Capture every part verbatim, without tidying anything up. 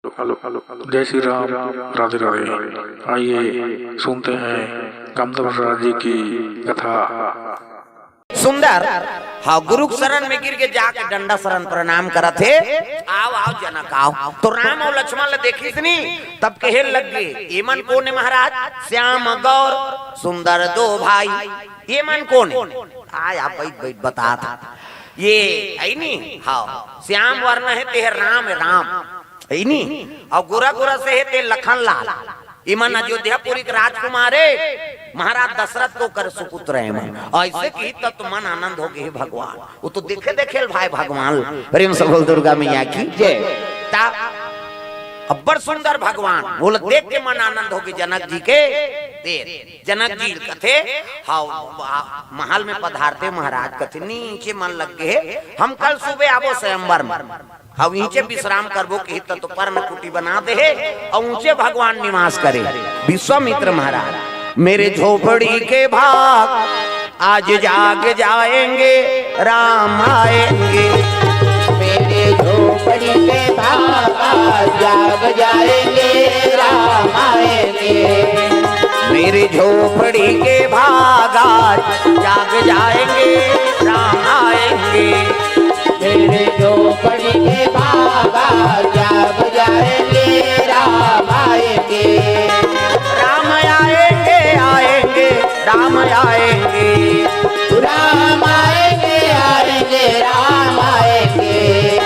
जय श्री राम। राधे राधे। आइए सुनते हैं कामदेव महाराज जी की कथा। सुंदर, हाँ, गुरु के शरण में गिर के जाके डंडा शरण प्रणाम करत हे। "आव, आव जनक, आव।" तो राम अउ लक्ष्मण ल देखिस नी, तब कहे लग गे, "एमन कोन हे महाराज?" "श्याम गौर सुंदर दो भाई।" "एमन कोन हे?" "आय, आय, बइठ, बइठ, बतात हँव।" "ये हे नी, हाँ, श्याम वर्ण हे, ते हे राम, राम, हे नी? अउ गोरा गोरा से हे, ते लखन लाल। एमन अयोध्यापुरी के राजकुमार हे, महाराज दशरथ के ओकर सुपुत्र हे एमन।" अइसे किहिस त मन आनंद हो गे, हे भगवान, वो तो देखे देखे ल भाय भगवान। प्रेम से बोल दुर्गा मैया की जय। त अब्बड़ सुंदर भगवान, वो ल देख के मन आनंद हो गे जनक जी के। ते जनक जी कथे, "हाँ, महल में पधारते महाराज," कथे, "नीचे मन लग गे हे, हम कल सुबह आबो स्वयंवर में।" "हाँ, इहिंचे विश्राम करबो," किहिस त पर्ण कुटी बना दे हे अउ ऊंचे भगवान निवास करे। विश्वामित्र महाराज, "मेरे झोपड़ी के भाग आज जाग जाएंगे, राम आएंगे।" मेरे झोपड़ी के भाग आज जाग जाएंगे, राम आएंगे। मेरे झोपड़ी के भाग आज जाग जाएंगे, राम आएंगे। मेरे झोपड़ी के भाग आज जाग जाएंगे, राम आएंगे। राम आएंगे, आएंगे, राम आएंगे। राम आएंगे, आएंगे, राम आएंगे।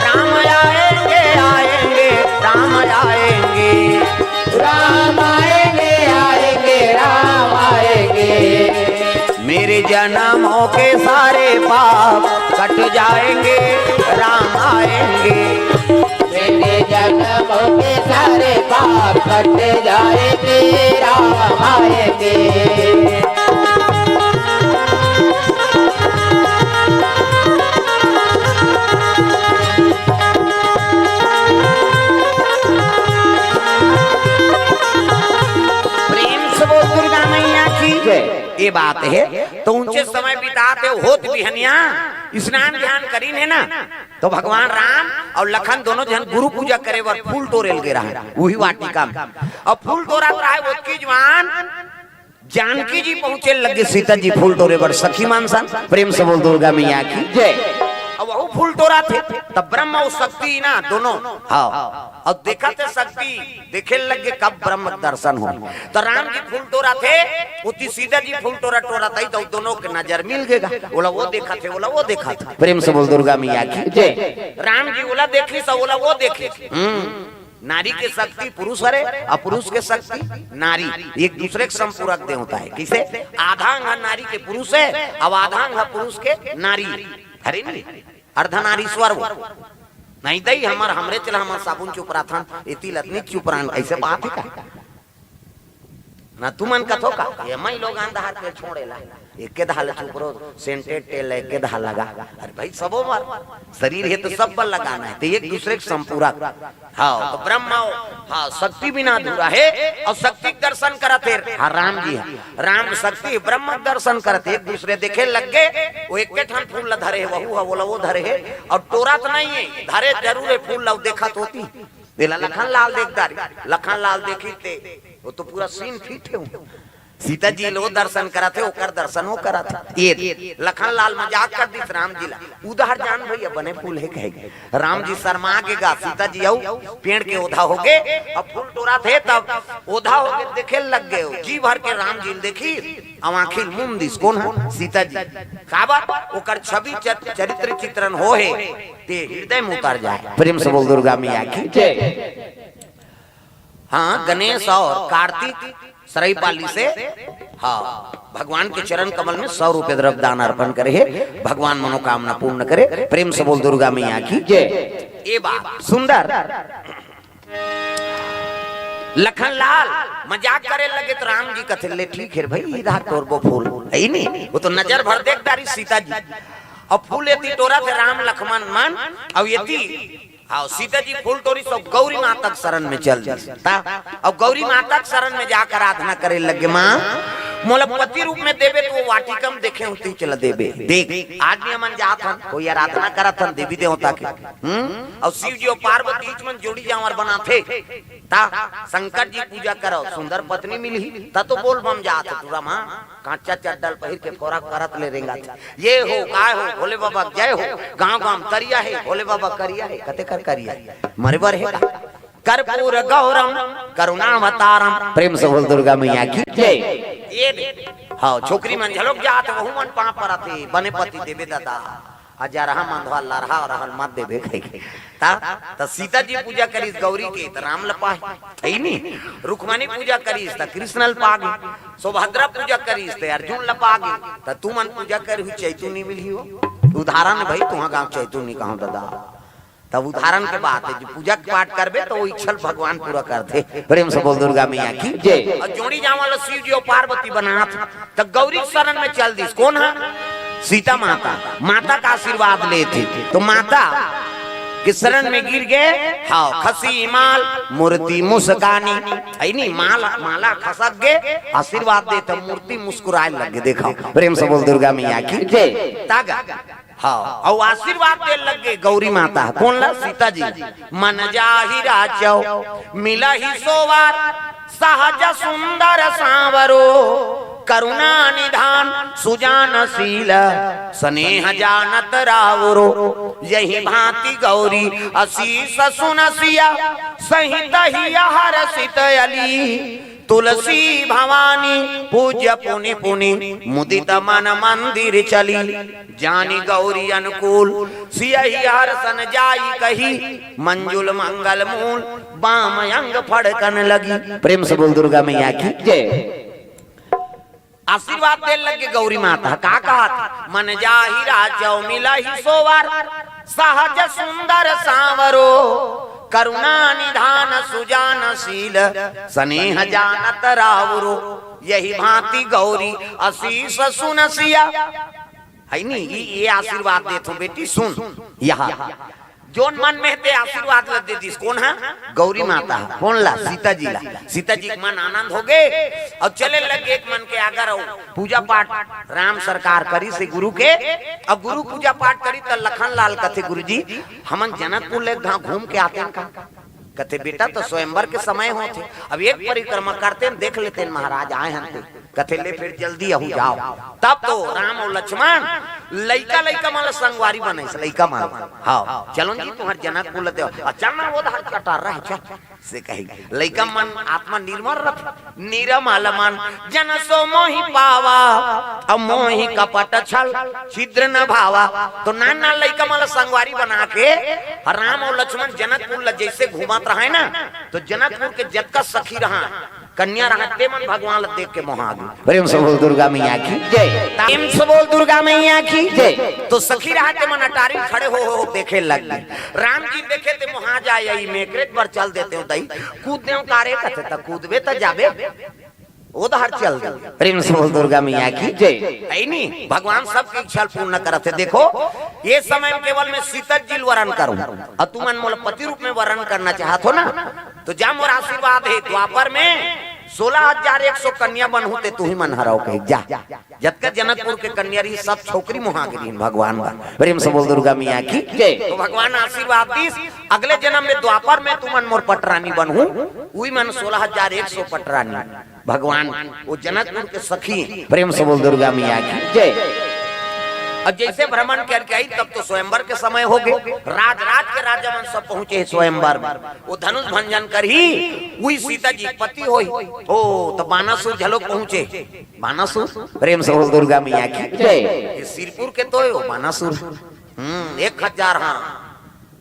राम आएंगे, आएंगे, राम आएंगे। राम आएंगे, आएंगे, राम आएंगे। मेरे जन्मों के सारे पाप कट जाएंगे, राम आएंगे। मेरे जन्मों के सारे पाप कट जाएंगे, राम आएंगे। प्रेम से बोल दुर्गा मैया की जय। ये बात हे, त ऊंचे समय बितात हे, होत बिहनिया स्नान ध्यान करिन हे ना, त भगवान राम अउ लखन दोनों झन गुरु पूजा करे बर फूल टोरे ल गे रहय, उही वाटिका में। अउ फूल टोरत रहय, ओतकी जुवार जानकी जी पहुंचे लगे, सीता जी फूल टोरे बर सखी मन सन। प्रेम से बोल दुर्गा मैया की जय। अउ वहू फूल टोरत हे, त ब्रह्म अउ शक्ति ना दोनों, हाँ, अउ देखत हे शक्ति, देखे लगे कब ब्रह्म के दर्शन हो। त राम जी फूल टोरत हे, ओती सीता जी फूल टोरत टोरत आइस, त दोनों के नजर मिल गेगा। ओला वो देखत हे, ओला वो देखत हे। प्रेम से बोल दुर्गा मैया की जय। राम जी ओला देखिस, ओला वो देखिस। हम्म। नारी के शक्ति पुरुष हरे, अउ पुरुष के शक्ति नारी, एक दूसरे के संपूरक देवता हे। कइसे? आधा अंग नारी के पुरुष हे, अउ आधा अंग पुरुष के नारी। हरे नी? अर्धनारीश्वर वो। नहीं दई हमर, हमरे चला हमर साबुन चुपराथन, एती लतनी चुपरान, अइसे बात हे का? ना तुमन कथो का? ये मई लोग अंधार के छोड़ेला। एके धाल चुपरो, सेंटेड तेल एके धाल लगा। अरे भाई, सबो बर शरीर हे त सब बर लगाना हे, त एक दूसरे के संपूरक। हाँ, त ब्रह्म, हाँ, शक्ति बिना अधूरा हे, अउ शक्ति के दर्शन करत हे, हाँ, राम जी हे। राम शक्ति, ब्रह्म के दर्शन करत हे, एक दूसरे देखे लग गे, वो एके ठन फूल ला धरे हे, वहू हा, ओला वो धरे हे, अउ टोरत नहीं हे, धरे जरूर हे फूल ला, देखत होती। तेला लखन लाल देख डारी, लखन लाल देखिस ते, वो तो पूरा scene fit हे। सीता जी लो दर्शन करत हे, ओकर दर्शन वो करत हे। ये लखन लाल मजाक कर दिस राम जी ला। उधार जान भैया, बने फूल हे कहे। राम जी शर्मा गे गा, सीता जी अउ पेड़ के ओधा हो गे। अब फूल टोरत हे तब ओधा हो गे, देखे लग गे। जी भर के राम जी ल देखिस, अउ आँखी ल मूंद दिस। कोन हे? सीता जी। काबर? ओकर छवि चर-, चरित्र चित्रण हो हे, ते हृदय में उतर जाय। प्रेम से बोल दुर्गा मैया की जय। हाँ, गणेश अउ कार्तिक सरईपाली से, हाँ, भगवान के चरण कमल में सौ रुपये द्रव्य दान अर्पण करे हे, भगवान मनोकामना पूर्ण करे। प्रेम से बोल दुर्गा मैया की जय। ये बात सुंदर। लखन लाल मजाक करे लगे त राम जी कथे, "ले ठीक हे भाई, इधर टोरबो फूल, हे नी?" वो तो नजर भर देख डारी सीता जी। अब फूल एती टोरत हे राम लखमन मन, अउ एती हाँ, सीता जी फूल टोरिस अउ गौरी माता के शरण में चल दिस। ता, अउ गौरी माता के शरण में जाकर आराधना करे लगे, माँ, मोला पति रूप में देबे, तो वो वाटिका में देखे हों, तेच ला देबे। देख, आज भी हमन जात हन, कोई आराधना करत हन देवी देवता के, हम्म, अउ शिव जी अउ पार्वती मन जोड़ी जांवर बनाथे। ता शंकर जी पूजा करव, सुंदर पत्नी मिलही, ता तो बोल बम जात हे। टूरा माँ कांचा चड्डल पहिर के फोरा करत ले रेंगत हे, ये हो, काय हो, भोले बाबा जय हो, गांव गांव तरिया हे, भोले बाबा करिया हे, कते कर करिया हे, मरे बर हे का? कर्पूर गौरम करुणावतारम। प्रेम से बोल दुर्गा मैया की जय। ये दे, हाँ, छोकरी मन झलोक जात, वहू मन पाँव परत हे, बने पति देबे दादा। अजरहा मंधवा लरहा अरहल मत देबे कहिके। ता, त सीता जी पूजा करिस गौरी के, त राम ल पाही, हे नी? रुक्मणी पूजा करिस, त कृष्ण ल पागे। सुभद्रा पूजा करिस, त अर्जुन ल पागे। त तुमन पूजा करहू, चैतुनी मिलही हो। उदाहरण भाई, तुहा गांव चैतुनी कहूं दादा। तब उदाहरण के बात हे, जो पूजा पाठ करबे, त वो इच्छा ल भगवान पूरा करथे। प्रेम से बोल दुर्गा मैया की जय। अउ जोड़ी जांवर ल शिव जी अउ पार्वती बनात, त गौरी शरण में चल दिस। कोन हा? सीता माता। माता का आशीर्वाद लेथे, त माता के शरण में गिर गे। हाँ, खसी माल मूर्ति मुस्कानी, हे नी? माला, माला खसक गे, आशीर्वाद देथे, मूर्ति मुस्कुराए लग गे। देखव, प्रेम से बोल दुर्गा मैया की जय। तागा। हाँ, अउ आशीर्वाद दे लग गे गौरी माता। कोन ला? सीता जी। मन जाहि राचौ मिलहि सोवार, सहज सुंदर सांवरो, करुणा निधान सुजान शील, स्नेह जानत रावरो। यही भांति गौरी असीस सुनसिया, सहित हिय हरषित अली। तुलसी भवानी पूज्य पुनि पुनि, मुदित मन मंदिर चली। जानि गौरी अनुकूल, सियहि हरषन जाई कही। मंजुल मंगल मूल, बाम अंग फड़कन लगी। प्रेम से बोल दुर्गा मैया की जय। आशीर्वाद दे लग गे गौरी माता, का कहत? मन जाहि राचौ मिलहि सोवार, सहज सुंदर सांवरो, करुणा निधान सुजान शील, स्नेह जानत रावरो। यही भांति गौरी असीस सुनसिया। हे नी, ये, ये आशीर्वाद देथों बेटी, सुन। यहाँ जोन मन में ते आशीर्वाद ल दे दिस, कोन हा? गौरी माता हा। कोन ला? सीता जी ला। सीता जी के मन आनंद हो गे अउ चले लग गे। एक मन के आगर अउ पूजा पाठ राम सरकार करिस हे गुरु के। अउ गुरु पूजा पाठ करिस त लखन लाल कथे, गुरु जी, हमन जनकपुर ले घा-, घूम के आतेन का? कथे, बेटा, त स्वयंवर के समय होथे, अब एक परिक्रमा करतेन, देख लेतेन महाराज आए हन ते। कथे, ले फिर जल्दी आहू जाव। तब तो राम अउ लक्ष्मण लइका लइका मन ल संगवारी बनाइस, लइका मन। हाँ, चलो जी, तुंहर जनकपुर ल देव। अ चल ना, वो धार कटार रहे, चल। से कही, लइका मन आत्मा निर्मल रथे, निरमल मन जन सो मोहि पावा, अउ मोहि कपट छल छिद्र न भावा। तो नान नान लइका मन ल संगवारी बना के राम अउ लक्ष्मण जनकपुर ल जइसे घूमत रहय ना, तो जनकपुर के जतका सखी रहय, कन्या रहय, ते मन भगवान ल देख के मोहा गे। प्रेम से बोल दुर्गा मैया की जय। प्रेम से बोल दुर्गा मैया की जय। तो सखी रहय, ते मन अटारी खड़े हो, हो, हो देखे लग गे। राम जी देखे ते मोहा जाय, अई मेकरेत बर चल देते हो दई, कूद देव का रे कथे, त कूदबे त जाबे, ओ दहर चल दे। प्रेम से बोल दुर्गा मैया की जय। हे नी, भगवान सबके इच्छा ल पूर्ण करत हे। देखो, ये समय केवल मैं सीता जी ल वरण करूं, अउ तुमन मोला पति रूप में वरण करना चाहत हो ना, तो जा, मोर आशीर्वाद हे, द्वापर में सोलह हजार एक सौ कन्या बनहूं ते तुही मन हरव कही, जा। जतका जनकपुर के कन्या रही, सब छोकरी मोहा गे रही भगवान बर। प्रेम से बोल दुर्गा मैया की जय। तो भगवान आशीर्वाद दीस, अगले जन्म में द्वापर में तुमन मोर पटरानी बनहू, उही मन सोलह हजार एक सौ पटरानी। भगवान वो जनकपुर के सखी। प्रेम से बोल दुर्गा मैया की जय। अब जैसे भ्रमण करके आई, तब तो स्वयंवर के समय हो गे। राज राज के राजा मन सब पहुंचे हे स्वयंवर में। वो धनुष भंजन करही, उही सीता जी के पति होही। ओ, तो बानासुर झलो पहुंचे। बानासुर, प्रेम से बोल दुर्गा मैया की जय। ये सिरपुर के तो हे वो बानासुर। हम्म, एक हजार, हाँ,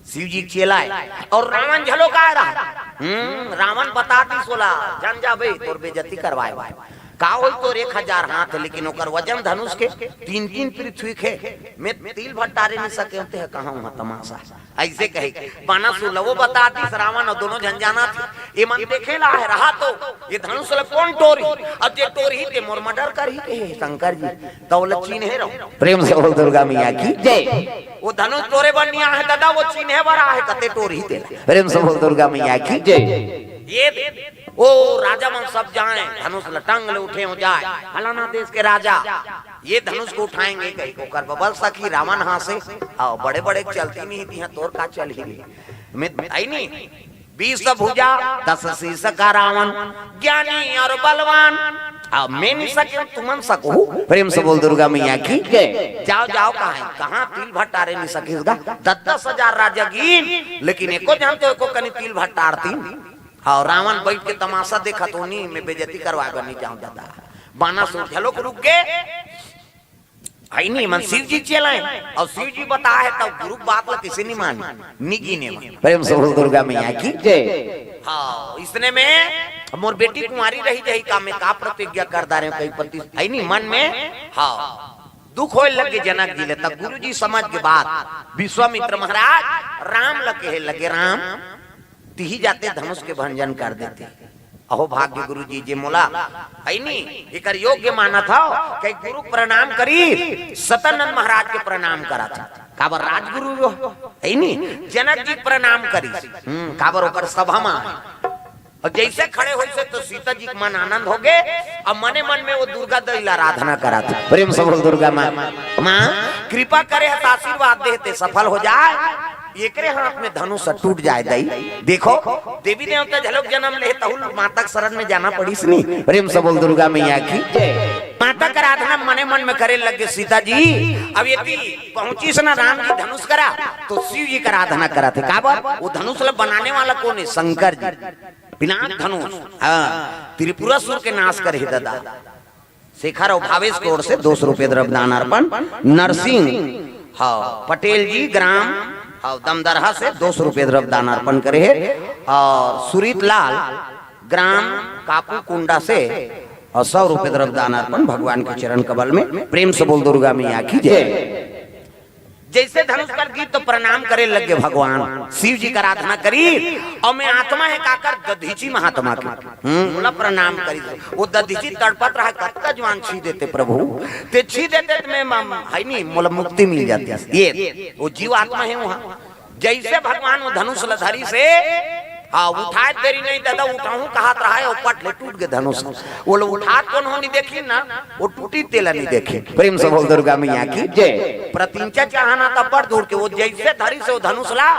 शिव जी के चेला हे। अउ रावण झलो काय रहा? हम्म, रावण बता दीस ओला, झन जाबे, तोर बेइज्जती करवाय बर। का होही तोर एक हजार हाथ हे, लेकिन ओकर वजन धनुष के तीन तीन पृथ्वी के हे। मैं तिल भर टारे नइ सकेंव, ते ह कहाँ उहाँ तमाशा। अइसे कहे, बानासुर ल वो बता दीस रावण, अउ दोनों झन जानत हे। ये मन देखे ला हे, रहा तो ये धनुष ल कोन टोरही? अब जे टोरही ते मोर murder करही कहे हे शंकर जी, त ओला चिन्हे रहो। प्रेम से बोल दुर्गा मैया की जय। वो धनुष टोरे बर नइ आहे दादा, वो चिन्हे बर आहे, कते टोरही तेला। प्रेम से बोल दुर्गा मैया की जय। ये दे, ओ राजा मन सब जाए, धनुष ल टंग ले उठे हो जाए, फलाना देश के राजा ये धनुष को उठाएंगे कहिके, ओकर बबल सखी रावण हाँसे, अउ बड़े बड़े चलती नहीं तिहा, तोर का चलही रे। मैं बताई नहीं, बीस भुजा दस शीश का रावण, ज्ञानी और बलवान। अब मैं नहीं सके, तुमन सको। प्रेम से बोल दुर्गा मैया की जय। जाओ जाओ, कहाँ है, कहाँ तिल भट्टारे नहीं सकिस गा? दस दस हजार राजा गिन, लेकिन एको झन तो एको कनी तिल भट्टारतिन। हाँ, रावण बैठ के तमाशा देखत होही, मैं बेइज्जती करवाए बर नहीं जाऊं दादा। बानासुर घलोक रुक गे। है नहीं, मन शिव जी चेला हे, अउ शिव जी बताए हे, तब गुरु बात ला किसे नहीं माने, नहीं गिने मन। प्रेम से बोल दुर्गा मैया की जय। हाँ, इसने में मोर बेटी कुंवारी रही जाही का, मैं का प्रतिज्ञा कर डारे हूँ, कई पति है नहीं मन में। हाँ, दुख होए लगे जनक जी ले, तब गुरु जी समझ के बात, विश्वामित्र महाराज राम ल कहे लगे, राम तिही जाते धनुष के भंजन कर देते। अहो भाग्य गुरु जी जे मोला, है नी, एकर योग्य मानत हव, कई गुरु प्रणाम करी, सतानंद महाराज के प्रणाम करत हव। काबर राजगुरु हो, है नी, जनक जी प्रणाम करी। हम्म, काबर ओकर सभा मा। अउ जइसे खड़े होइसे तो सीता जी के मन आनंद होगे, अउ मने मन में वो दुर्गा दई ला आराधना करत हव। प्रेम से बोल दुर्गा माँ, माँ कृपा करे हस आशीर्वाद देते सफल हो जाए। एकरे हाथ में धनुष टूट जाए दई। देखो, देवी देवता झलोक जनम ले तहु माता के शरण में जाना पड़िस नी। प्रेम से बोल दुर्गा मैया की जय। माता के आराधना मने मन में करे लगे सीता जी। अब यदि पहुंचिस ना राम जी धनुष करा, तो शिव जी के आराधना करत हे। काबर? वो धनुष ला बनाने वाला कोन हे? शंकर जी। पिनाक धनुष, हाँ, त्रिपुरासुर के नाश करे हे दादा। शेखर अउ भावेश के ओर से दो सौ रुपये द्रव्य दान अर्पण। नरसिंह, हाँ, पटेल जी ग्राम, हाँ, दमदरहा से दो सौ रुपये द्रव्य दान अर्पण करे हे। अउ सुरीत लाल ग्राम कापू कुंडा से अउ सौ रुपये द्रव्य दान अर्पण भगवान के चरण कमल में। प्रेम से बोल दुर्गा मैया की जय। जइसे धनुष कट गिस तो प्रणाम करे लगे भगवान, शिव जी के आराधना करी। अउ मैं आत्मा हे काकर? दधीची महात्मा के। हम्म, मोला प्रणाम करी। वो दधीची तड़पत रहा, कतका जुवान छी देते प्रभु, ते छी देते तो मैं म-, है नी, मोला मुक्ति मिल जाती। ये वो जीव आत्मा हे वहाँ। जइसे भगवान वो धनुष ल धरिस हे, हाँ, उठाए देरी नहीं दादा, उठाहूं कहत रहा हे, अउ पट ले टूट गे धनुष। वो ला उठात कोनो नहीं देखिन ना, वो टूटिस तेला नहीं देखिन। प्रेम से बोल दुर्गा मैया की जय। प्रत्यंचा चाहना त बड़ दूर के, वो जइसे धरिस हे वो धनुष ला,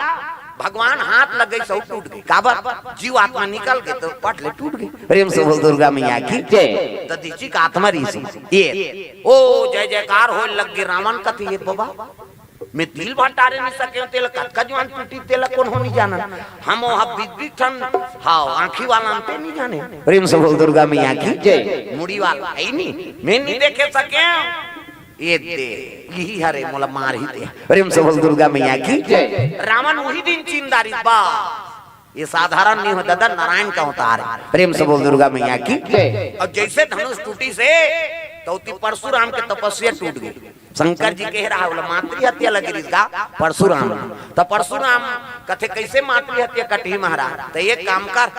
भगवान हाथ लग गे, सब टूट गे। काबर? जीव आत्मा निकल गे तो पट ले टूट गे। प्रेम से बोल दुर्गा मैया की जय। दधीची के आत्मा रहिस हे। ये, ओ जय जयकार होए लग गे। रावण कथे, ये बाबा, मैं तिल भट्टारे नहीं सके हूँ, तेला कतका जुवान टूटिस तेला कोनो नहीं जानन। हम वो बिग बिग ठन, हाँ, आँखी वाला अंते नहीं जाने। प्रेम से बोल दुर्गा मैया की जय। मुड़ी वाला है नहीं, मैं नहीं देखे सके हूँ। ये दे, यही हरे मोला मारही दे। प्रेम से बोल दुर्गा मैया की जय। रावण वही दिन चिन्ह डारिस बा। ये साधारण नहीं हो दादा, नारायण का अवतार हे। प्रेम से बोल दुर्गा मैया की जय। अउ जइसे धनुष टूटिस हे, तो ओती परशुराम के तपस्या टूट गे। शंकर जी कहे रहा, बोला, मातृ हत्या लगे रिहिस गा परशुराम। त परशुराम कथे, कइसे मातृ हत्या कटही महाराज? त एक काम कर,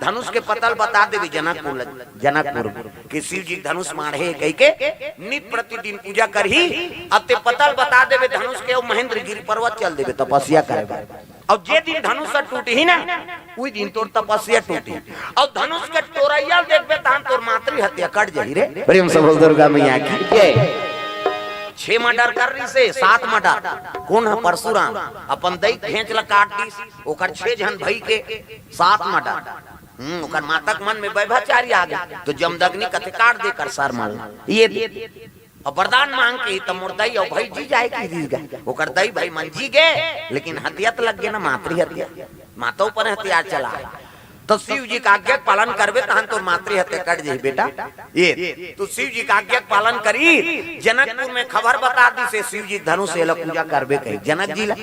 धनुष के पता ल बता देबे जनकपुर ल, जनकपुर के शिव जी धनुष माढ़े कहिके नित प्रतिदिन पूजा करही। अब ते पता ल बता देबे धनुष के, अउ महेंद्रगिरी पर्वत चल देबे तपस्या करे बर। अउ जे दिन धनुष ह टूटही ना, उही दिन तोर तपस्या टूटही। अउ धनुष के टोरइया ल देखबे, तहन तोर मातृ हत्या कट जाही रे। प्रेम से बोल दुर्गा मैया की जय। छह murder कर रिहिस हे, सात murder। कोन ह? परशुराम। अपन दई के घेंच ल काट दिस, ओकर छह झन भई के सात murder। हम्म, ओकर माता के मन में व्यभिचारी आ गे, तो जमदग्नि कथे, काट दे एकर सर मन ल। ये दे। अब वरदान मांग के त मोर दई अउ भई जी जाए की रीस गा। ओकर दई भई मन जी गे, लेकिन हत्या त लग गे ना, मातृ हत्या। माता ऊपर हथियार चला। तो शिव जी का आज्ञा के पालन करबे, तहन तोर मातृ हत्या कट जाही बेटा। ये, तो शिव जी का आज्ञा के पालन करी। जनकपुर में खबर बता दिस हे शिव जी धनुष, एला पूजा करबे कही जनक जी ला।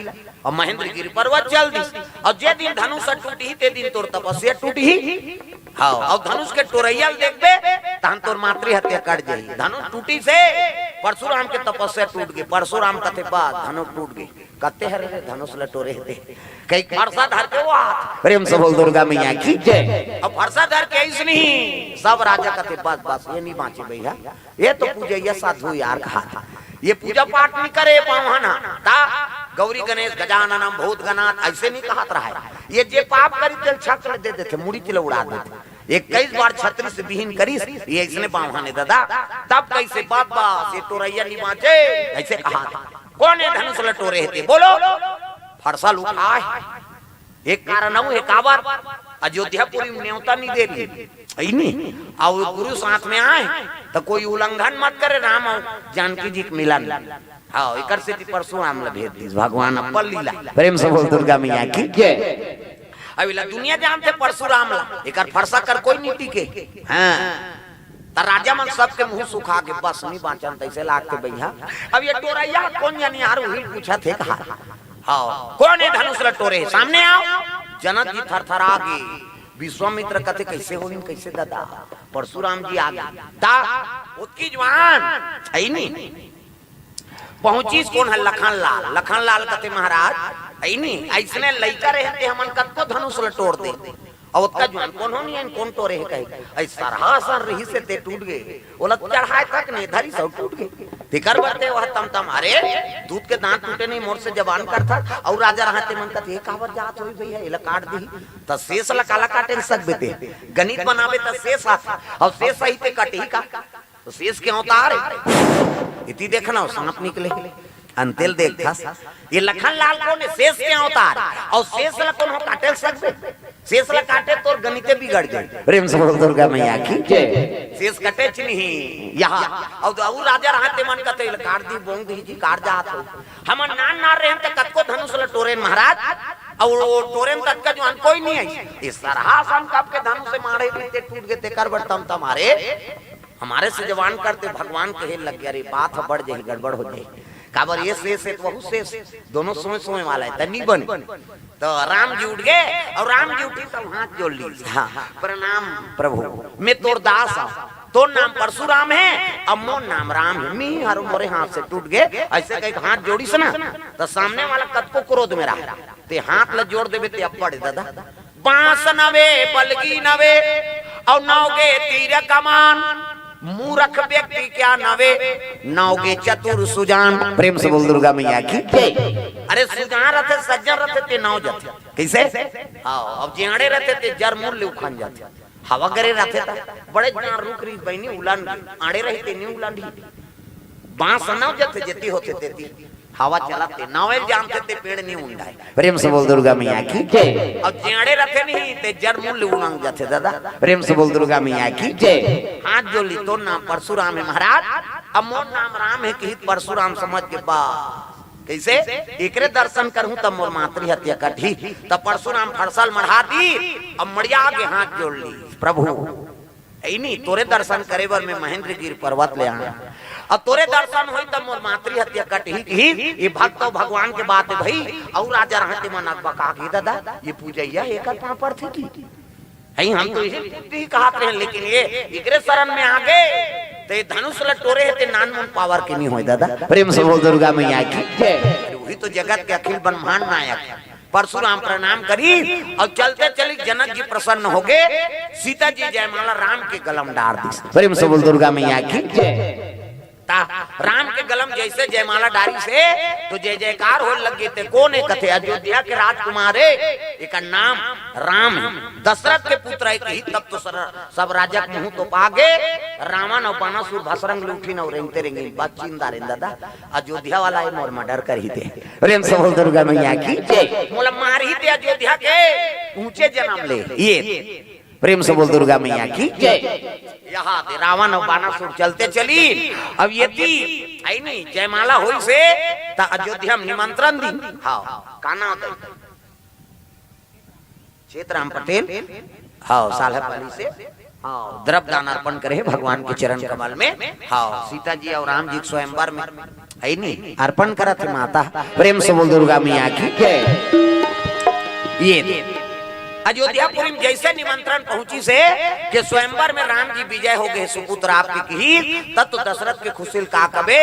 अउ महेंद्रगिरी पर्वत चल दिस। अउ जे दिन धनुष टूटही, ते दिन तोर तपस्या टूटही। हाँ, अउ धनुष के टोरइया ल देखबे, तहन तोर मातृ हत्या कट जाही। धनुष टूटिस हे, परशुराम के तपस्या टूट गे। परशुराम कथे, बा, धनुष टूट गे। कते हरे रे धनुष ल टोरे हे ते। कई फरसा धर के वो हाथ। प्रेम से बोल दुर्गा मैया की जय। अउ फरसा धर के अइसने ही सब राजा कथे, बस, बस, ये नहीं बाँचे भैया। ये तो पूजइया साधु यार कहाथे। ये पूजा पाठ नहीं करे पावहन ह। ता गौरी गणेश गजाननम भूत गणात अइसे नहीं कहत रहा हे। ये जे पाप करी तेल छक ले दे देथे, मुड़ी तिला उड़ा देथे। इक्कीस बार छत्तीस बिहीन करिस, ये इसने बांहा ने ददा। तब कइसे बाबा से टोरइया नी बांचे, अइसे कहा था। कोन ए धनुष ल टोरे हे ते? बोलो। फरसा ल उठाय। एक कारण अउ हे काबर, अयोध्यापुरी म नेवता नी दे रही, अइ नी? अउ गुरु साथ में आय, त कोई उल्लंघन मत करे, राम अउ जानकी जी के मिलन। हाँ, एकर सेती परशुराम ला भेज दिस भगवान अपन लीला। प्रेम से बोल दुर्गा मैया की जय। अब एला दुनिया जानथे परशुराम ला, एकर फरसा कर कोई नी टिके। हाँ, त राजा मन सबके मुंह सुखा के बस नी बांचन तइसे लागथे भैया। अब ये टोरइया कोन जनिहार उही पूछत हे कहा। हाँ, कोन ए धनुष ल टोरे हे? सामने आओ। जनक जी थरथरा गे। विश्वामित्र कथे, कइसे होही, कइसे ददा? परशुराम जी आगे। ता, ओतकी जुवान, अइ नी? पहुंचिस कोन ह? लखन लाल। लखन लाल कथे, महाराज, अइ नी, अइसने लइका रहे ते हमन कतको धनुष ल टोर दे। अउ ओतका जुवान कोनो नी हे, कोन टोरे हे कहे। अइ सरहा असन रिहिस हे ते टूट गे। ओला चढ़ाय तक नइ धरिस अउ टूट गे। तेकर बर ते वह तम तम, अरे, दूध के दांत टूटे नहीं, मोर से जबान करथा। अउ राजा रहते मन कथे, ये काबर जात होही भैया, एला काट दिही। त शेष ल काला काटे सकबे ते? गणित बनाबे त शेष आथे, अउ शेष सही ते कटही का? त शेष के अवतार हे। इति देखना, सांप निकले। अंते ल देखथस, ये लखन लाल कोन हे? शेष के अवतार। अउ शेष ल कोनो काटे ल सकबे? शेष ल काटे तोर गणिते बिगड़ जाय। प्रेम से बोल दुर्गा मैया की जय। शेष कटेच नहीं। यहाँ अउ तो अउ राजा रहते मन कथे, काट दी, बोंग दी जी, काट जात हो। हमन नान नान रहेन त कतको धनुष ल टोरेन महाराज, अउ टोरेन ततका जुवान कोई नी हे। ये सरहा असन कब के धनुष से मारे नी ते टूट गे, तेकर बर तम तम, अरे, हमारे से जबान करते, भगवान कहे लग गया, अरे बात ह बढ़ जाही, गड़बड़ हो जाही। काबर ये शेष हे त वहू शेष, दोनों सोए सोए वाला हे, त नी बने। त राम जी उठ गे अउ राम जी उठी त हाथ जोड़ ली। हाँ, प्रणाम प्रभु, मैं तोर दास हूँ, तोर नाम परशुराम हे, अब मोर नाम राम हे, मी हर मोरे हाथ से टूट गे, अइसे कहिके हाथ जोड़िस ना, त सामने वाला कतको क्रोध में रहा, ते हाथ ल जोड़ देबे ते अब्बड़ ददा। बांस नवे, बलगी नवे, अउ नव गे तीर कमान। मूरख व्यक्ति क्या नवे, नव गे चतुर सुजान। प्रेम से बोल दुर्गा मैया की जय। अरे सुजान रथे, सज्जन रथे, ते नव जथे। कइसे? हाँ, अब जियाड़े रथे, ते जर मूल ले उखन जथे। हवा करे रथे त बड़े जान रुख रिहिस बहिनी उलन गे, आड़े रही ते नी उलन गे। बांस नव जथे, जेती होथे तेती। हवा चलत ते नवे जानथे ते पेड़ नी उंडाय। प्रेम से बोल दुर्गा मैया की जय। अउ जेड़े रथे नहीं ते जड़ मूल उलंग जाथे दादा। प्रेम से बोल दुर्गा मैया की जय। हाथ जोड़ ली, तोर नाम परशुराम हे महाराज, अब मोर नाम राम हे, कहित परशुराम समझ के बस। कइसे? एकरे दर्शन करहूं तब मोर मातृ हत्या कटही। तब परशुराम फरसा ल मढ़ा दी, अब मड़िया के हाथ जोड़ ली, प्रभु, अइ नी, तोरे दर्शन करे बर मैं महेंद्रगिरी पर्वत ले आया। अब तोरे दर्शन होई तब मोर मातृ हत्या कटही, कहिस। ये भक्त अउ भगवान के बात हे भई। अउ राजा रहते मन अकबका गे, दादा, ये पूजइया एकर पांव परथे की? अइ हम तो इही बुद्धि कहत रहेन, लेकिन ये एकरे शरण में आ गे, त ये धनुष ल टोरे हे, ते नानमुन पावर के नी होय दादा। प्रेम से बोल दुर्गा मैया की जय। अरे उही तो जगत के अखिल ब्रह्मांड नायक हे। परशुराम प्रणाम करिस अउ चलते चलिस, जनक जी प्रसन्न होगे, सीता जी जयमाला राम के गला म डार दिस। प्रेम से बोल दुर्गा मैया की जय। त राम के गला म जइसे जयमाला डारिस हे त जय जयकार होय लग गे। त कोन हे? कथे अयोध्या के राजकुमार हे, एकर नाम राम हे, दशरथ के पुत्र हे कहिस। तब तो सर सब राजा के मुंह तोपा गे, रावण अउ बानासुर भसरंग लूठिन अउ रेंगते रेंगिन बस चिंदा रेन दादा, अयोध्या वाला हे मोर मर्डर करही ते। प्रेम से बोल दुर्गा मैया की जय। मोला मारही ते अयोध्या के ऊंचे जन्म ले। ये प्रेम से बोल दुर्गा मैया की जय। यहाँ ते रावण अउ बानासुर चलते चलिन। अब एती अइ नी जयमाला होइस हे त अयोध्या म निमंत्रण दिन। हाँ, का नाम हे? क्षेत्र राम पटेल, हाँ, सालहपाली से, हाँ, द्रव्य दान अर्पण करे हे भगवान के चरण कमल में, हाँ, सीता जी अउ राम जी के स्वयंवर में, अइ नी, अर्पण करत हे माता। प्रेम से बोल दुर्गा मैया की जय। ये अयोध्यापुरी म जइसे निमंत्रण पहुंचिस हे के स्वयंवर में राम जी विजय होगे हे सुपुत्र आपके, कहिस, तब तो दशरथ के खुशी ल का कबे,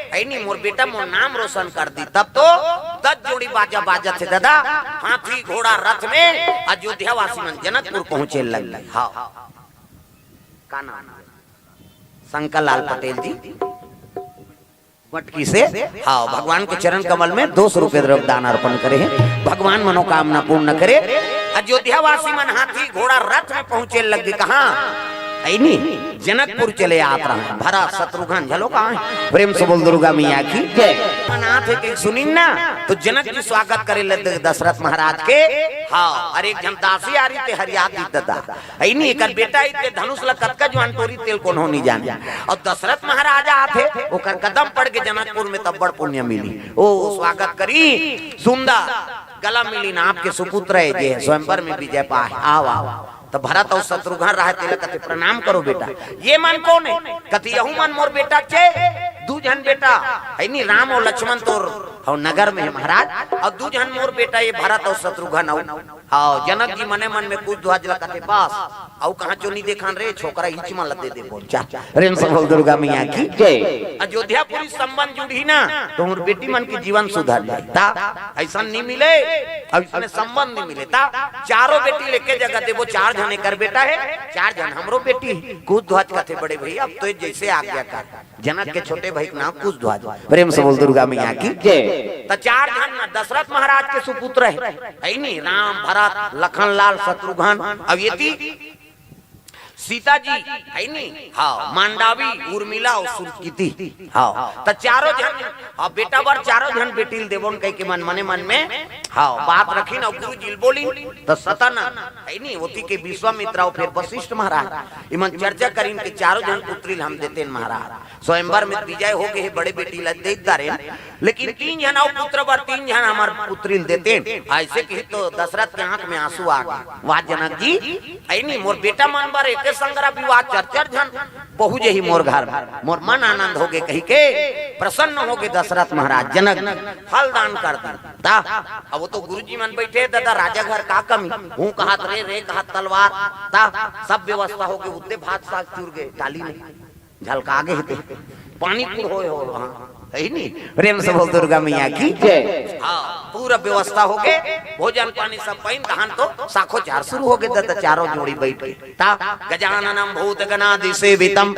अइ नी, मोर बेटा मोर नाम रोशन कर दिस। तब तो दस जोड़ी बाजा बाजत हे दादा, हाथी घोड़ा रथ में अयोध्या वासी मन जनकपुर पहुंचे लग गे। हाँ, का नाम हे? शंकर लाल पटेल जी बटकी से, हाँ, भगवान के चरण कमल में दो सौ रुपये द्रव्य दान अर्पण करे हे। भगवान मनोकामना पूर्ण करे। अयोध्यावासी मन हाथी घोड़ा रथ में पहुंचे लग गे। कहाँ? अइनी जनकपुर चले आत रहे। भरत शत्रुघ्न झलो कहाँ हे? प्रेम से बोल दुर्गा मैया की जय। मन आत हे कि सुनिन ना, तो जनक जी स्वागत करे लग गे दशरथ महाराज के। हाँ, अरे एक झन दासी आ रही ते हरिया दी ददा। अइनी एकर बेटा इते धनुष ल कतका जुआन टोरी तेल कोनो नहीं जाने। अउ दशरथ महाराज आत हे, ओकर कदम पड़ के जनकपुर में तब बड़ पुण्य मिली। ओ स्वागत करी सुंदर। गला मिली नाप के सुपुत्र हे जे स्वयंवर में विजय पाए। आव, आव। त भरत अउ शत्रुघ्न रहे तेला कथे, "प्रणाम करो बेटा।" ये मन कोन हे? कथे, "यहू मन मोर बेटा चे, दू झन बेटा हे नी, राम अउ लक्ष्मण तोर अउ नगर में हे महाराज, अउ दू झन मोर बेटा ये भरत अउ शत्रुघ्न अउ।" हाँ, जनक जी मने मन में कुछ ध्वज ल कथे, "बस, अउ कहाँ चो नी देखान रे, छोकरा हिच मन ल दे दे बोल।" चा प्रेम से बोल दुर्गा मैया की जय। अयोध्यापुरी संबंध जुड़ही ना, तो मोर बेटी मन के जीवन सुधर जाए। ता अइसन नी मिले, अउ इसने संबंध नी मिले। ता चारों बेटी ल एके जगह देबो, चार झन एकर बेटा हे, चार झन हमरो बेटी हे। कुछ ध्वज कथे, "बड़े भैया, अब तो जैसे आज्ञा कर।" जनक के छोटे भाई के नाम कुछ ध्वज। प्रेम से बोल दुर्गा मैया की जय। त चार झन दशरथ महाराज के सुपुत्र हे, हे नी, राम, भरत, लखन लाल, शत्रुघ्न, अउ ये ती सीता जी, हे नी, हाँ, मांडावी, उर्मिला अउ सुरकिति। हाँ, त चारों झन, हाँ, बेटा बर चारों झन बेटी ल देबोन कहिके मन मने मन में, हाँ, बात रखिन अउ गुरु जी ल बोलिन। त सतानंद, हे नी, ओती के विश्वामित्र अउ फेर वशिष्ठ महाराज, इमन चर्चा करिन के चारों झन पुत्री ल हम देतेन महाराज। स्वयंवर में विजय हो गे हे, बड़े बेटी ल दे डारेन, लेकिन तीन झन अउ पुत्र बर तीन झन हमर पुत्री ल देतेन। अइसे कही तो दशरथ के आंख में आंसू आ गे। वाह जनक जी, हे नी, मोर बेटा मन बर एके संग रा विवाह, चार चार झन बहू जही मोर घर, मोर मन आनंद हो गे कहिके प्रसन्न हो गे दशरथ महाराज। जनक जी फल दान कर दे। ता अब वो तो गुरु जी मन बैठे, ददा राजा घर का कमी, हूँ कहत रे, रे कहत तलवार। ता सब व्यवस्था हो गे, उतने भात साग चुर गे, डाली नहीं। झलका गे हे ते। पानी पूर होए हो वहाँ, हे नी? प्रेम से बोल दुर्गा मैया की जय। हाँ, पूरा व्यवस्था हो गे, भोजन पानी सब पाइन, तहन तो साखोचार शुरू हो गे, ददा चारों जोड़ी बैठ के। ता गजाननं भूत गणादि सेवितम,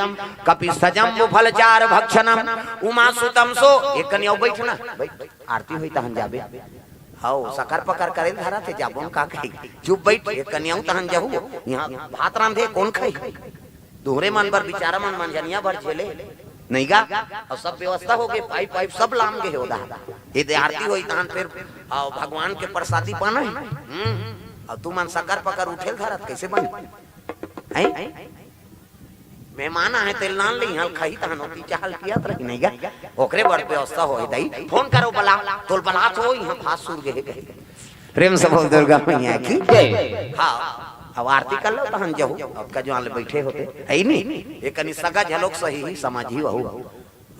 कपि सजम्बु फल चार भक्षणम, उमा सुतम सो, एक कनिया बैठ ना, बैठ, आरती होई तहन जाबे। हौ, सकर पकर करे धरा थे, जाबो न का कही। चुप बैठ, एक कनिया तहन जाहू, यहाँ भात रांधे, कोन खाई? दोहरे मन बर बिचारा मन मंझनिया भर झेले, नहीं गा? अउ सब व्यवस्था हो गे, पाइप, पाइप सब लाम गे हे ओदा। ये दे आरती होई तहन फिर, अउ भगवान के प्रसादी पाना हे। हम्म। अउ तू मन सकर पकर उठेल धरत, कैसे बन? हैं? मेहमान आहे, तेल नान ले, यहाँ खाही तहन होती चाहल पियात रही, नहीं गा? ओकरे बर व्यवस्था होई दाई। फोन करो बला, तोल बला तो यहाँ भात सुर गे हे कहे। प्रेम से बोल दुर्गा मैया की जय। हाँ, अब आरती कर लो, तहन जहू, अब का जवान ले बैठे होते, है नी? ये कनी सगा झलोक सही ही, समझी वहू।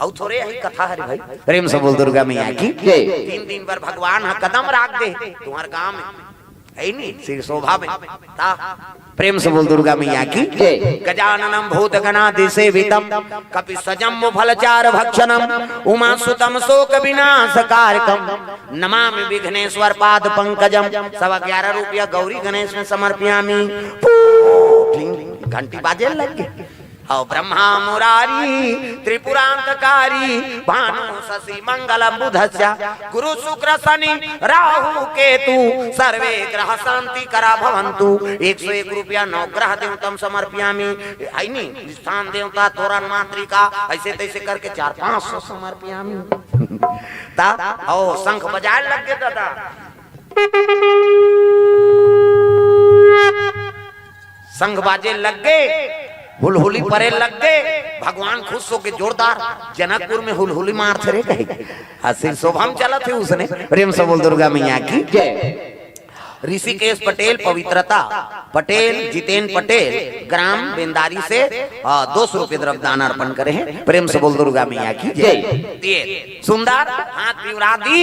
अउ थोरे यही कथा हरे भाई। प्रेम से बोल दुर्गा मैया की जय। तीन दिन बर भगवान ह कदम राख दे, तुम्हार गांव में, है नी? सिर शोभा में। ता प्रेम से बोल दुर्गा मैया की जय। गजाननम भूत गणादि सेवितम, कपि सजम्बु फल चार भक्षणम, उमा सुतम शोक विनाश कारकम, नमामि विघ्नेश्वर पाद पंकजम। सवा ग्यारह रुपया गौरी गणेश में समर्पयामी। पू, ठिंग, घंटी बाजे लग गे। हौ ब्रह्मा मुरारी त्रिपुरांतकारी, भानु शशि मंगल बुधस्य, गुरु शुक्र शनि राहु केतु, सर्वे ग्रह शांति करा भवंतु। एक सौ एक रुपया नौ ग्रह देवतम समर्पयामी। है नी, स्थान देवता, तोरण मातृका, ऐसे तैसे करके चार पाँच सौ समर्पयामी। ता, ओ, शंख बजाए लग गे दादा। शंख बाजे लग गे, हुलहुली परे लग गे। भगवान खुश होके जोरदार जनकपुर में हुलहुली मारथे रे कहे। हाँ, सिर शोभम चलत हे उसने। प्रेम से बोल दुर्गा मैया की जय। ऋषिकेश पटेल पवित्रता पटेल, जितेन पटेल, ग्राम बेंदारी से, आ, दो सौ रुपये द्रव्य दान अर्पण करे हे। प्रेम से बोल दुर्गा मैया की जय। जय। दिए। सुंदर हाथ पिवरा दी,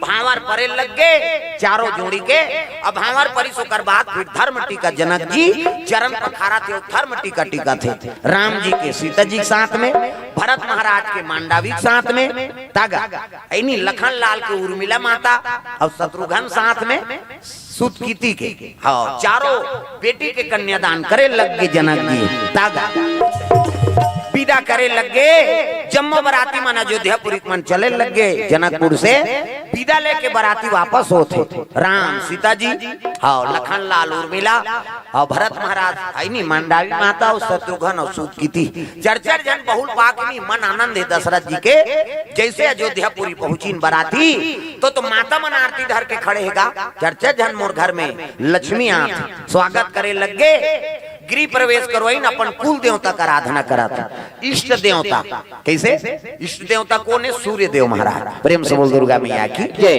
भांवर परे लग गे चारों जोड़ी के। अब भांवर परिस ओकर बाद फिर धर्म टीका, जनक जी चरण पखारत हे, धर्म टीका टीकत हे। राम जी के सीता जी के साथ में, भरत महाराज के मांडावी के साथ में, तागा, ऐनी लखन लाल के उर्मिला माता अउ शत्रुघ्न साथ में, सुतकिति के, हाँ, चारों बेटी के कन्यादान करे लग गे जनक जी। तागा। विदा करे लग गे। जम्मो बराती मन अयोध्यापुरी के मन चले लग गे। जनकपुर से विदा लेके बराती वापस होत हे। राम, सीता जी, हाँ, लखन लाल, उर्मिला, अउ भरत महाराज, हइनी, मंडावी माता अउ शत्रुघ्न अउ सुत किती। चार चार झन बहुल पाकनी मन आनंद हे दशरथ जी के। जइसे अयोध्यापुरी पहुंचिन बराती, तो, तो माता मन आरती धर के खड़े हे गा। चार चार झन मोर घर में लक्ष्मी आत, स्वागत करे लग गे। गृह प्रवेश करवाइन, अपन कुल देवता के आराधना करत, इष्ट देवता। कइसे? इष्ट देवता कोन हे? सूर्य देव महाराज। प्रेम से बोल दुर्गा मैया की जय।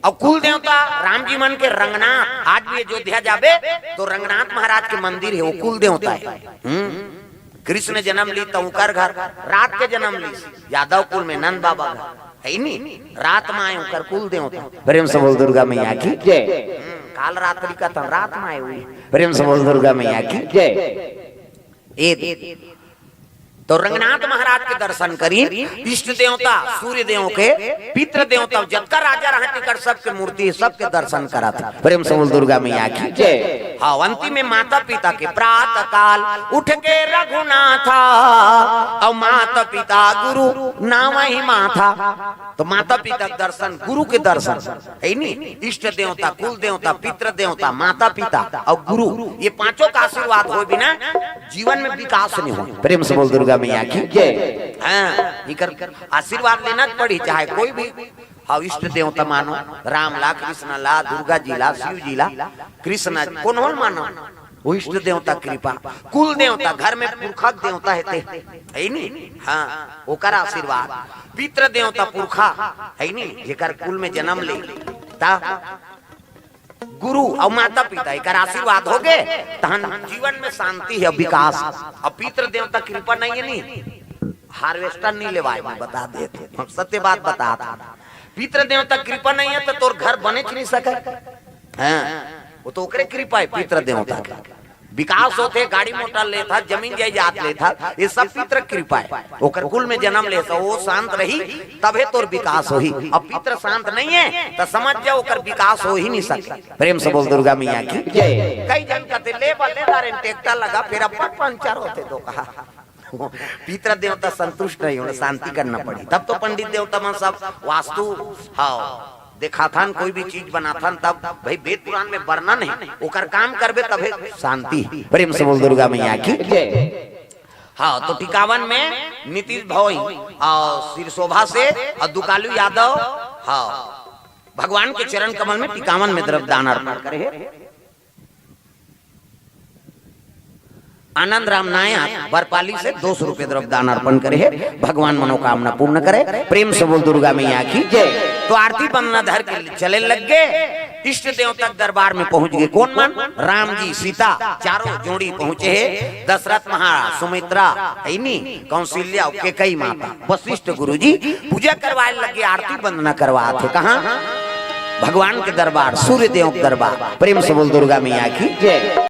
अउ कुल देवता राम जी मन के रंगनाथ, आज भी अयोध्या जाबे तो रंगनाथ महाराज के मंदिर हे, वो कुल देवता हे। हम्म। कृष्ण जनम लीस त उंकर घर, रात के जनम लीस, यादव कुल में नंद बाबा घर, हइनी, रात म आय उंकर कुल देवता। प्रेम से बोल दुर्गा मैया की जय। हम्म, काल रात्रि का त रात म आय हुई। प्रेम से बोल दुर्गा मैया की जय। ए दे। तो रंगनाथ महाराज के दर्शन करीन, इष्ट देवता, सूर्य देव के, पितृ देवता, जतका राजा रहय टिकट, सबके मूर्ति, सबके दर्शन करत। प्रेम से बोल दुर्गा मैया की जय। हाँ, अंतिम में माता पिता के, प्रातः काल उठ के रघुनाथा, अउ माता पिता गुरु नावहि माथा। तो माता पिता के दर्शन, गुरु के दर्शन, हइनी, इष्ट देवता, कुल देवता, पितृ देवता, माता पिता अउ गुरु, ये पांचों का आशीर्वाद होय बिना जीवन में विकास नहीं होय। प्रेम से बोल दुर्गा मैया की जय। हाँ, इकर आशीर्वाद लेना पड़ी, चाहे कोई भी। हाँ, इष्ट देवता मानो, राम ला, कृष्ण ला, दुर्गा जी ला, शिव जी ला, कृष्ण, कोनो ल मानो, वो इष्ट देवता कृपा, कुल देवता, घर में पुरखा देवता हे ते, हइनी, हाँ, ओकर आशीर्वाद, पितृ देवता पुरखा, हइनी, जेकर कुल में जनम ले, त गुरु अउ माता पिता, एकर आशीर्वाद होगे, तहन जीवन में शांति हे, विकास। अउ पितृ देवता कृपा नइ हे नी, harvester नइ लेवाय, मैं बता देत हंव, सत्य बात बतात हंव। पितृ देवता कृपा नइ हे त तोर घर बनेच नइ सकय। हाँ, वो तो ओकरे कृपा हे, पितृ देवता के। विकास होथे, गाड़ी मोटर लेथस, जमीन जायदाद लेथस, ये सब पितृ कृपा हे। ओकर कुल में जनम लेथस, वो शांत रही, तभे तोर विकास होही। अउ पितृ शांत नइ हे, त समझ जा, ओकर विकास हो ही नइ सकय। प्रेम से बोल दुर्गा मैया की जय। कई झन कथे, "ले बा, ले दारेन, ट्रैक्टर लगा, फेर अपन पंचर होथे तो कहा।" पितृ देवता संतुष्ट नइ होय, शांति करना पड़ी। तब तो पंडित देवता मन सब वास्तु, हाँ, देखाथन, कोई भी चीज बनाथन, तब भाई वेद पुराण में वर्णन हे, ओकर काम करबे तभे शांति। प्रेम से बोल दुर्गा मैया की जय। हाँ, तो टिकावन में नीतीश भोई अउ सिरसोभा से अउ दुकालू यादव, हाँ, भगवान के चरण कमल में टिकावन में द्रव्य दान अर्पण करे हे। आनंद राम नायक बरपाली से दो सौ रुपये द्रव्य दान अर्पण करे हे। भगवान मनोकामना पूर्ण करे। प्रेम से बोल दुर्गा मैया की जय। तो आरती वंदना धर के चले लग गे। इष्ट देवता के दरबार में पहुंच गे। कोन मन? राम जी, सीता, चारों जोड़ी पहुंचे हे। दशरथ महाराज, सुमित्रा, हइनी, कौशल्या, केकई माता, वशिष्ठ गुरु जी पूजा करवाय लग गे, आरती वंदना करवात हे। कहाँ? भगवान के दरबार, सूर्य देव के दरबार। प्रेम से बोल दुर्गा मैया की जय।